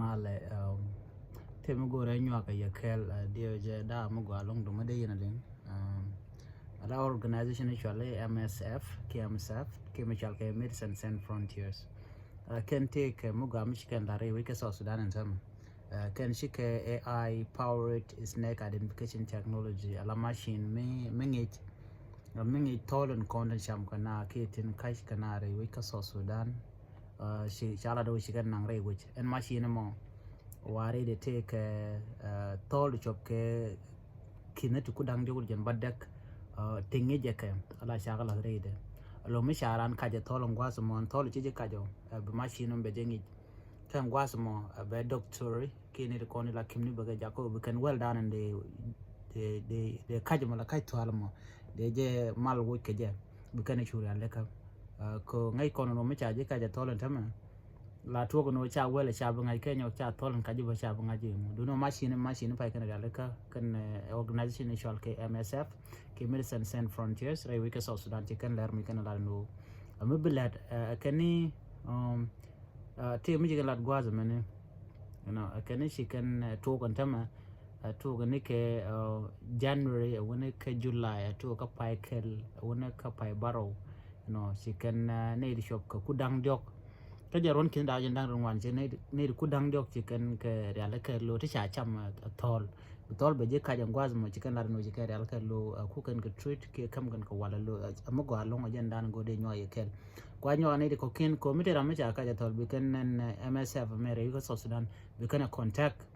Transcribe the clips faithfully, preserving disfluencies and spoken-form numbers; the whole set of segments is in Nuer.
Malɛ, um, tëë mi go̱o̱rɛ nyuak a yɛ kɛɛl, uh, diɛ jɛ daa mi gɔaa lɔŋ duma dee yɛn a liŋ. Um, ala organization i̱ cuali M S F, K M S F, kɛ mi cual kɛ Medicine Sans Frontiers. Uh, kɛn tëë kɛ mi gɔaa mi ci kɛn lar i̱ wec kɛ South Sudan in tɛmɛ. Uh, kɛn ci kɛ A I powered snake identification technology, ala machine mi, mi ŋic, uh, mi ŋic thɔɔl in kɔn tin cam kɛ na kiɛ tin kac kɛ na rɛy wec kɛ South Sudan. Uh, ci, ca la dee wec ci kɛn naŋ rɛy wec. Ɛn machine mɔ, wa rɛy dee tëë kɛ, uh, thɔɔl cop kɛ kinä ti ku da̱ŋ diɔk jɛn ba dɛk, uh, ti ŋic jɛ kɛ, ala ca kɛ lath rɛy dee. Lo mi ca ran kac ɛ thɔɔl in gua̱a̱th mɔ, ɛn thɔɔl ci ji̱ kac ɔ, uh, bi machine mɔ bɛ jɛ ŋic. Kɛn gua̱a̱th mɔ, uh, bɛ doctor, kiɛ ni ti kɔn ila kimni bɛ kɛ jak kɔ, bi kɛn well done in dee, dee, dee, dee kac mɔ la kac thual mɔ, dee jɛ mal woc kɛ jɛ, bi kɛn cu rial dee kä. Uh, kɛ ŋäc kɔn in wä mi ca ji̱ kac ɛ thɔɔl in tämɛ. La tuɔk ni wä ca wɛl ca bi ŋa̱c kɛ nyɔk ca thɔl in ka ji̱ bä ca bi ŋa̱c ji̱ mu. Duni wä machine, machine pay kɛn rial kä kɛn, eh, organization ni cual kɛ M S F, kɛ Medicine Sans Frontiers, rɛy wec kɛ South Sudan ci kɛn lɛr mi kɛn lar ni wä. Ami bi lɛt, eh, kɛn ni, um, eh, ti mi ci kɛn lat gua̱a̱th mɛni. You know, eh, kɛn ni ci kɛn, eh, tuɔk in tämɛ, eh, tuɔk ni kɛ, eh, January, eh, wuni kɛ July, eh, tuɔk kä pay kɛl, eh, wuni kä pay barrow. You know, ci kɛn, eh, nɛy di cuɔp kɛ ku da̱ŋ diɔk. Kä jɛ ruɔ̱n ki̱n da̱a̱ jɛn da̱ŋ ruɔ̱n ŋuan ci nɛy di, nɛy di ku da̱ŋ diɔk ci kɛn kɛ rial kɛ lo ti ca cam, eh, thɔl. Bi thɔl bɛ ji̱ kac ɛn gua̱a̱th mɔ ci kɛn lar ni wä ci kɛn rial kɛ lo, eh, ku kɛn kɛ treat kiɛ käm kɛn kɛ wal lo, eh, ɛmɛ gɔaa lo̱ŋ ɛ jɛn da̱a̱n go̱o̱r dee nyuak yɛ kɛl. Kua nyuak nɛy di kɔ̱kiɛn ko̱ mi te ram mi ca kac ɛ thɔl bi kɛn nɛn, eh, M S F mɛ rɛy kä South Sudan bi kɛn ɛ contact.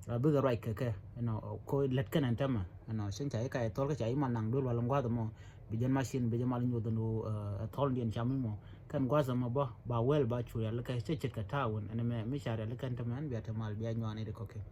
A bikɛ ruac kɛ kɛ, you know, ko lät kɛn ɛn tämɛ, you know, cieŋ ca i̱ ka i̱ thɔl kä ca i̱ mal naŋ duel wal in gua̱th ɛmɔ, bi jɛn machine, bi jɛ mal i̱ nyuɔth in ɣöö, eh, thɔl in diɛn cam i̱ mɔ. Kɛn gua̱th ɛmɔ bä, ba wɛl ba cu rial kɛ cɛ ce̱tkɛ ta̱a̱ wun, ɛn ɛmɛ mi ca rial kɛn tämɛ ɛn bia te mal bia nyuan i̱ di kɔ̱kiɛn.